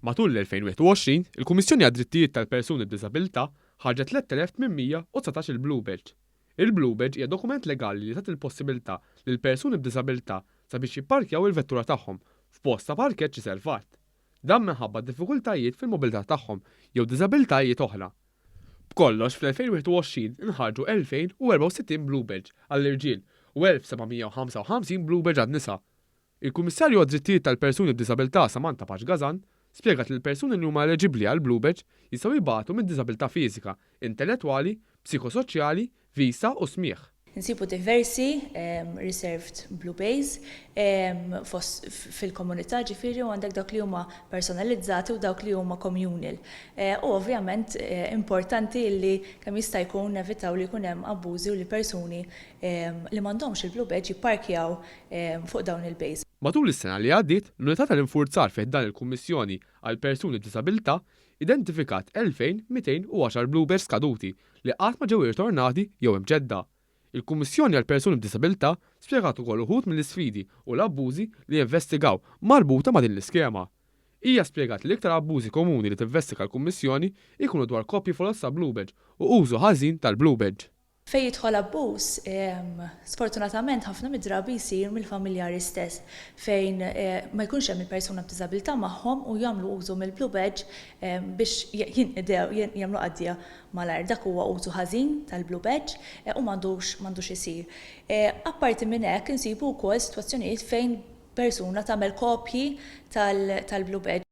Matul l-2021, il-Kummissjoni għad-Drittijiet tal-Persuni b'Diżabilità ħarġet 3,819 il-Blue Badge. Il-Blue Badge hija dokument legali li tagħti l-possibilità lil persuni b'diżabilità sabiex jipparkjaw il-vettura tagħhom f'post ta' parkeġġ riservat. Dan minħabba diffikultajiet fil-mobilità tagħhom jew diżabilitajiet oħra. B'kollox, fl-2021 inħarġu 2,064 Blue Badge għall-irġiel u 1,755 Blue Badge għan-nisa. Il-Kummissarju għad-Drittijiet tal-Persuni b'Diżabilità Samantha Pace Gasan spjegat li l-persuni li huma eliġibbli għall-Blue Badge jistgħu jbatu minn diżabilità fiżika, intellettwali, psikosoċjali, vista u smigħ. Insibu diversi reserved blue bays fost fil-komunità ġifieri u għandek dawk li huma personalizzati u dawk li huma communal. U ovvjament importanti li kemm jista' jkun nevitaw li jkun hemm abbużi u li persuni li m'għandhomx il-blue badge jipparkjaw fuq dawn il-bays. Matul is-sena li għaddiet, l-Unità tal-Infurzar fi ħdan il-Kummissjoni għall-Persuni b'Diżabilità identifikat 2,210 blue badge skaduti li qatt ma ġew irritornati jew imġedda. Il-Kummissjoni għall-Persuni b'Diżabilità spjegat ukoll uħud mill-isfidi u l-abbużi li jinvestigaw marbuta ma' din l-iskema. Hija spjegat li l-iktar abbużi komuni li tinvestiga l-Kummissjoni jkunu dwar kopji foloz ta' blue badge u użu ħażin tal-blue badge. Fejn jidħol abbuż, sfortunatament ħafna mid-drabi jsir mill-familjari stess fejn ma jkunx hemm il-persuna b'diżabilità magħhom u jagħmlu użu mill-blue badge biex jinqdew, jagħmlu qadja malajr. Dak huwa użu ħażin tal-blue badge u m'għandux m'għandux isir. Apparti minn hekk insibu wkoll sitwazzjonijiet fejn persuna tagħmel kopji tal-blue badge.